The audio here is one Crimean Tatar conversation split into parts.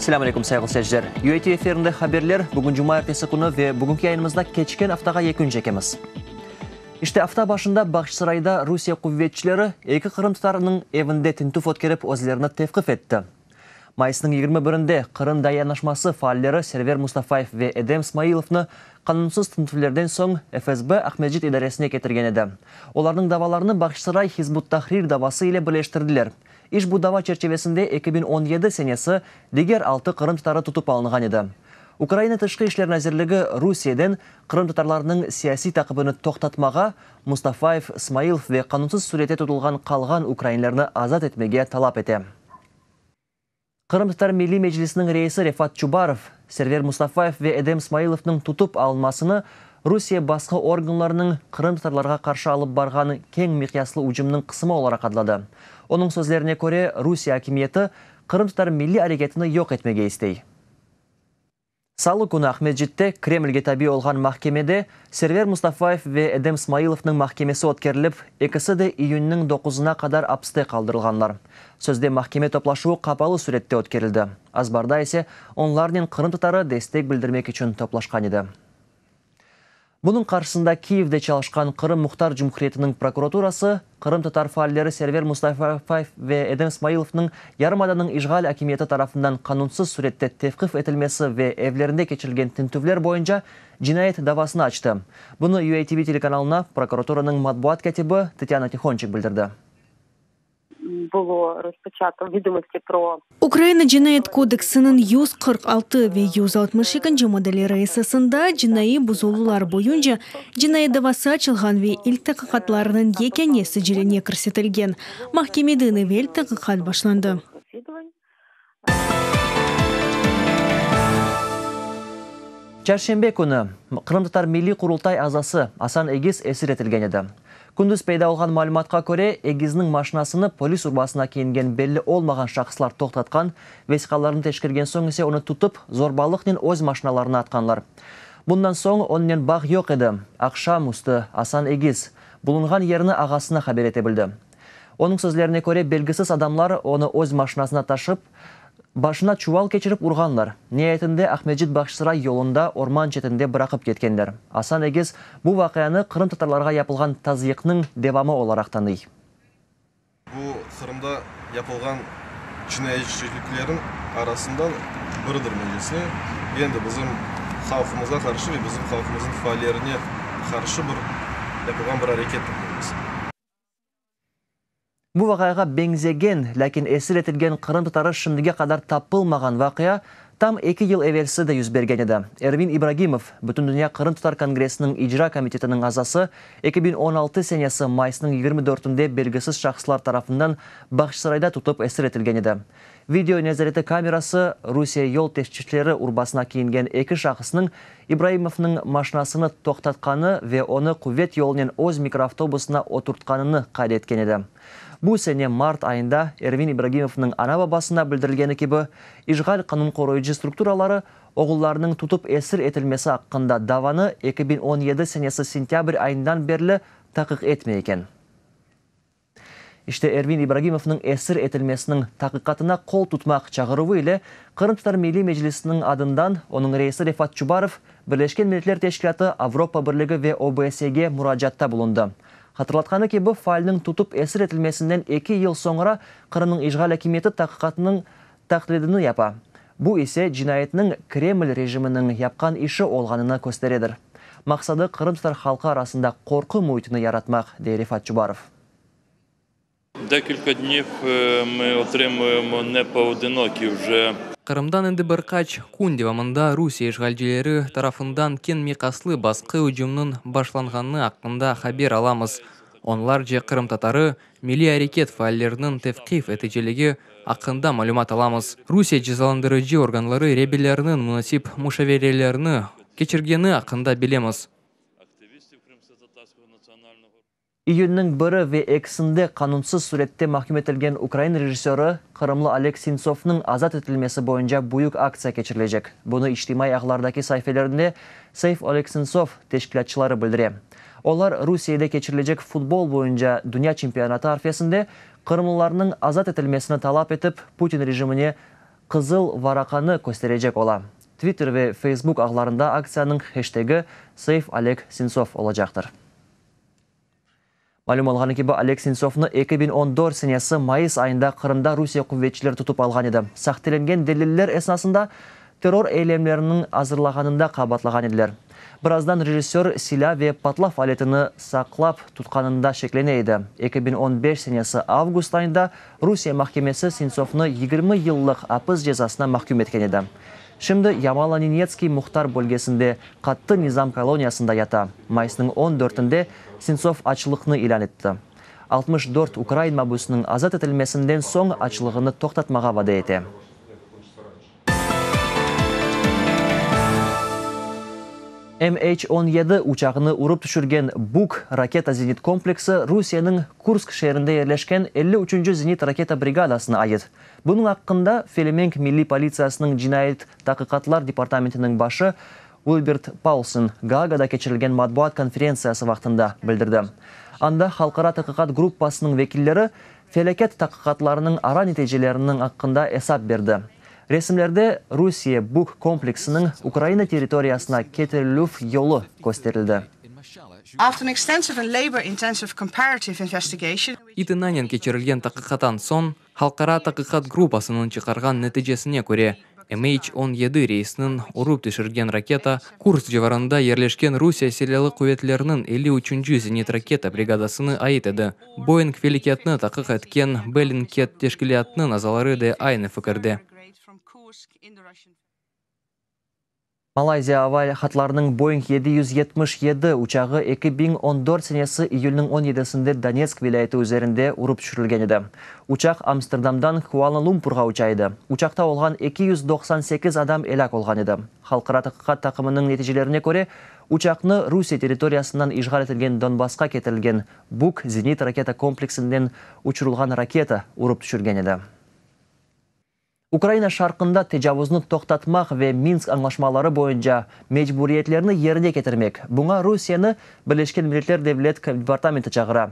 Selâm aleyküm, sayğılı seyirciler! UAT efirinde haberler, bugün cumaertesi künü ve bugünki yayınımızda keçken aftağa yekün çekemiz. İşte, afta başında Bağçasarayda Rusiye quvetçileri eki qırımtatarınıñ evinde tintüv ötkerip, özlerini tevqif etti. Mayısnıñ 21-nde Qırım dayanışması faalleri Server Mustafayev ve Edem Smailovnı qanunsız tintüvlerden soñ FSB Aqmescit idaresine ketirgen edi. Olarnıñ davalarını Bağçasaray Hizb ut-Tahrir davası ile birleştirdiler. İşbu dava çerçivesinde 2017 senesi diger altı qırımtatarı tutıp alınğan edi. Ukraina Tışqı işler nazirligi Rusiyeden qırımtatarlarnıñ siyasiy taqibini toqtatmağa, Mustafayev, Smailov ve qanunsız sürette tutulğan qalğan ukrainlerni azat etmege talap ete. Qırımtatar Milliy Meclisiniñ reisi Refat Çubarov, Server Mustafayev ve Edem Smailovnıñ tutıp alınmasını Rusiye basqı organlarınıñ qırımtatarlarğa qarşı alıp barğan keñ miqyaslı ücümniñ qısımı olaraq adladı. Onıñ sözlerine köre, Rusiye akimiyeti qırımtatar milliy areketini yoq etmege istey. Salı künü Aqmescitte Kremlge tabi olğan mahkemede Server Mustafayev ve Edem Smailovnıñ mahkemesi ötkerilip, ekisi de iyünniñ doquzına qadar apiste qaldırılğanlar. Sözde mahkeme toplaşuvı qapalı sürette ötkerildi, azbarda ise onlarnen qırımtatarı destek bildirmek içün toplaşqan edi. Bunıñ qarşısında Kiyevde çalışqan Qırım Muhtar Cumhuriyetiniñ prokuraturası qırımtatar faalleri Server Mustafayev ve Edem Smailovnıñ yarımadanıñ işğal akimiyeti tarafından qanunsız sürette tevqif etilmesi ve evlerinde keçirilgen tintüvler boyunca cinayet davasını açtı. Bunı UATV telekanalına prokuraturanıñ matbuat kâtibi Tetyana Tihonçik bildirdi. Ukraina Cinayet kodeksiniñ 146 ve 162 maddeleri esasında cinaiy bozuluvlar boyunca cinayet davası açılğan ve ilk taqiqatlarnıñ yekâne siciline kirsetilgen. Mahkemeden evel taqiqat başlandı. Çarşenbe künü Qırımtatar Milliy Qurultay azası Asan Egiz esir etilgen edi. Kündüz peyda olğan malümatqa köre, Egizniñ maşinasını polis urbasına kiyingen belli olmağan şahıslar toqtatqan, vesiqalarını teşkergen soñ ise onı tutıp, zorbalıqnen öz maşinalarına atqanlar. Bundan soñ onnen bağ yoq edi. Aqşam üstü Asan Egiz, bulunğan yerini ağasına haber ete bildi. Onıñ sözlerine köre, belgisiz adamlar onı öz maşinasına taşıp, başına çuval keçirip urğanlar. Niayetinde Aqmescit-Bağçasaray yolunda orman çetinde bıraqıp ketkenler. Asan Egiz bu vaqianı qırımtatarlarğa yapılğan tazyıqnıñ devamı olaraq tanıy. Bu Qırımda yapılğan cinayetçiliklerniñ arasından biridir mencesine. Endi bizim halqımızğa qarşı ve bizim halqımıznıñ faallerine qarşı bir yapılğan bir arekettir mencesine. Bu vaqiağa beñzegen, lâkin esir etilgen qırımtatarı şimdige qadar tapılmağan vaqia tam eki yıl evelsi de yüz bergen edi. Ervin İbragimov, Bütündünya qırımtatar kongressiniñ icra komitetiniñ azası, 2016 senesi mayısnıñ 24-nde belgisiz şahıslar tarafından Bağçasarayda tutıp esir etilgen edi. Video nezareti kamerası Rusiye yol teftişçileri urbasına kiyingen eki şahısnıñ İbraimovnıñ maşinasını toqtatqanı ve onı quvet yolunen öz mikroavtobusına oturtqanını qayd etken edi. Bu sene mart ayında Ervin İbragimovnıñ ana-babasına bildirilgeni kibi, işğal qanunqoruyıcı strukturaları oğullarınıñ tutıp esir etilmesi aqqında davanı 2017 senesi sentâbr ayından berli taqiq etmey eken. İşte, Ervin İbragimovnıñ esir etilmesiniñ taqiqatına qol tutmaq çağıruvı ile Qırımtatar Milliy Meclisiniñ adından onıñ reisi Refat Çubarov Birleşken Milletler Teşkilâtı, Avropa Birligi ve OBSYge muracaatta bulundı. Hatırlatqanı kibi, faalniñ tutıp esir etilmesinden eki yıl soñra Qırımnıñ işğal akimiyeti taqiqatınıñ taqlidini yapa. Bu ise cinayetniñ Kreml rejiminiñ yapqan işi olğanını kösteredir. Maqsadı qırımtatar halqı arasında qorqu müitini yaratmaq, dey Refat Çubarov. Dekilka dniv mı otrimuyemo nepoodinoki vje. Qırımdan endi bir qaç kün devamında Rusiye işğalcileri tarafından keñ miqyaslı basqı ücümniñ başlanğanı aqqında haber alamız. Onlarca qırımtatarı, milliy areket faalleriniñ tevqif eticiligi aqqında malümat alamız. Rusiye cezalandırıcı organları reberleriniñ munasip muşaverelerni keçirgeni aqqında bilemiz. İyünniñ biri ve ekisinde qanunsız sürette mahküm etilgen ukrain rejissörı, qırımlı Oleg Sentsovnıñ azat etilmesi boyunca büyük aktsiya keçirilecek. Bunı içtimaiy ağlardaki saifelerinde Save Oleg Sentsov teşkilâtçıları bildire. Olar Rusiyede keçirilecek futbol boyunca dünya çempionatı arfesinde qırımlılarnıñ azat etilmesini talap etip, Putin rejimine. Qızıl varaqanı kösterecek ola. Twitter ve Facebook ağlarında aktsiyanıñ heştegi SaveOlegSentsov olacaqtır. Malüm olğanı kibi, Oleg Sentsovnı 2014 senesi mayıs ayında Qırımda Rusiye quvetçileri tutıp alğan edi. Sahtelengen deliller esnasında terror eylemleriniñ azırlağanında qabaatlağan ediler. Birazdan rejissör silâ ve patlav aletini saqlap tutqanında şeklene edi. 2015 senesi avgust ayında Rusiye mahkemesi Sentsovnı 20 yıllıq apis cezasına mahküm etken edi. Şimdi Yamalo-Nenetskiy muhtar bölgesinde qattı nizam koloniyasında yata. Mayısnıñ on dörtünde Sentsov açlıqnı ilân etti. 64 ukrain mabüsiniñ azat etilmesinden soñ açlığını toqtatmağa vade ete. MH 17 uçağını urıp tüşürgen Buk raketa-zenit kompleksi Rusiyeniñ Kursk şeerinde yerleşken elli üçünci zenit-raketa brigadasına ait. Bunıñ aqqında Felemenk milliy politsiyasınıñ cinayet taqiqatlar departamentiniñ başı Uilbert Paulsen Gaagada keçirilgen matbuat konferentsiyası vaqtında bildirdi. Anda halqara taqiqat gruppasınıñ vekilleri felâket taqiqatlarınıñ ara neticeleriniñ aqqında esap berdi. Resimlerde Rusiye Buk kompleksiniñ Ukraina territoriyasına ketirilüv yolu kösterildi. İtinanen keçirilgen taqiqatan soñ, Halqara taqiqat gruppasınıñ çıqarğan neticesine köre, MH 17 reysiniñ urıp tüşürgen raketa Kursk civarında yerleşken Rusiye Silâlı quvetleriniñ elli üçünci zenit-raketa brigadasına ait edi. Boeing felâketni taqiq etken Bellingcat teşkilâtınıñ azaları de aynı fikirde. Malayziya ava hatlarınıñ Boeing 777 uçağı 2014 senesi iyülniñ on yedisinde Donetsk vilâyeti üzerinde urıp tüşürilgen edi. Uçaq Amsterdamdan Kuala-Lumpurğa uça edi. Uçaqta olğan 298 adam elâk olğan edi. Halqara taqiqat taqımınıñ neticelerine köre, uçaqnı Rusiye territoriyasından işğal etilgen Donbassqa ketirilgen Buk zenit-raketa kompleksinden uçurılğan raketa urıp tüşürgen edi. Ukraina şarqında tecavuznı toqtatmaq ve Minsk añlaşmaları boyunca mecburiyetlerini yerine ketirmek, buña Rusiyeni Birleşken Milletler Devlet departamenti çağıra.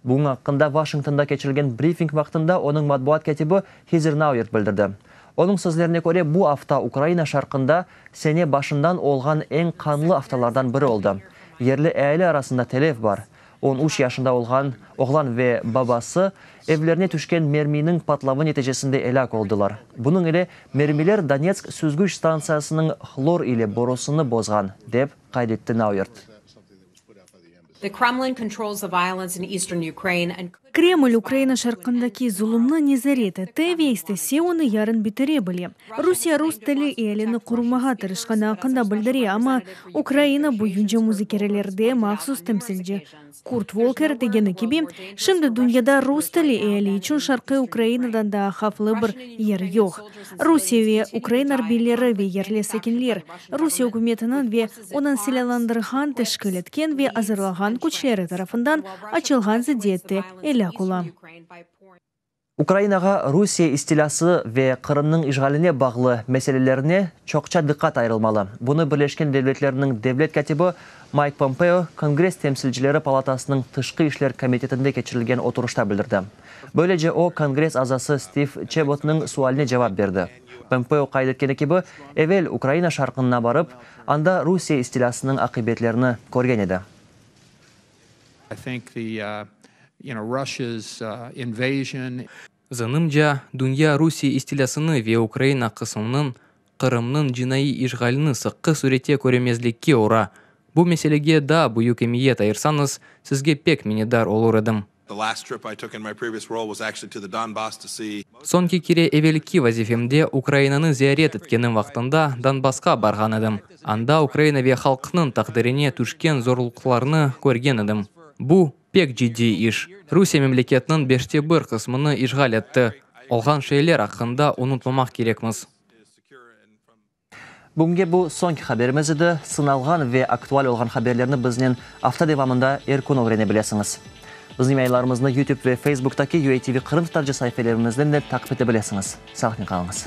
Bunıñ aqqında Washingtonda keçirilgen brifing vaqtında onıñ matbuat kâtibi Hezer Nauert bildirdi. Onıñ sözlerine köre, bu afta Ukraina şarqında sene başından olğan eñ qanlı aftalardan biri oldı. Yerli eali arasında telef bar. On üç yaşında olğan oğlan ve babası evlerine tüşken merminiñ patlavı neticesinde elâk oldılar. Bunıñ ile mermiler Donetsk süzgüç stantsiyasınıñ hlor ile borusını bozğan, dep qayd etti Nauert. Kreml Ukraina şarqındaki zulumnı nezaret ete ve istese onı yarın bitire bile. Rusiye rus tilli ealini qorumağa tırışqanı aqqında bildire, amma Ukraina boyunca muzakerelerde mahsus temsilci Kurt Volker degeni kibi, şimdi dünyada rus tilli eali içün şarqiy Ukrainadan daa havflı bir yer yoq. Rusiye ve ukrain arbiyleri ve yerli sakinler Rusiye ükümetiniñ ve onıñ silâlandırğan, teşkil etken ve azırlağan küçleri tarafından açılğan zıddiyette elâk ola. Ukrainağa Rusiye istilâsı ve Qırımnıñ işğaline bağlı meselelerine çoqça diqqat ayırılmalı. Bunı Birleşken Devletlerniñ devlet kâtibi Mayk Pompeo Kongress temsilcileri palatasınıñ tışqı işler komitetinde keçirilgen oturışta bildirdi. Böylece o, Kongress azası Stiv Çebotnıñ sualine cevap berdi. Pompeo qayd etkeni kibi, evel Ukraina şarqına barıp, anda Rusiye istilâsınıñ aqibetlerini körgen edi. Zanımca, dünya Rusiye istilâsını ve Ukraina qısımınıñ, Qırımnıñ cinaiy işğalini sıqı sürette köremezlikke ura. Bu meselege daa büyük emiyet ayırsañız, sizge pek minnetdar olur edim. Soñki kere evelki vazifemde Ukrainanı ziyaret etkenim vaqtında Donbassqa barğan edim. Anda Ukraina ve halqnıñ taqdirine tüşken zorluqlarnı körgen edim. Bu, pek ciddiy iş. Rusiye memleketniñ beşte bir qısmını işğal etti. Olğan şeyler aqqında unutmamaq kerekmiz. Bugünge bu soñki haberimiz edi. Sınalğan ve aktual olğan haberlerni biznen afta devamında er kün ögrene bilesiñiz. Bizim yayınlarımıznı YouTube ve Facebooktaki UATV Qırımtatarca saifelerimizden de taqip ete bilesiñiz. Sağlıqnen qalıñız.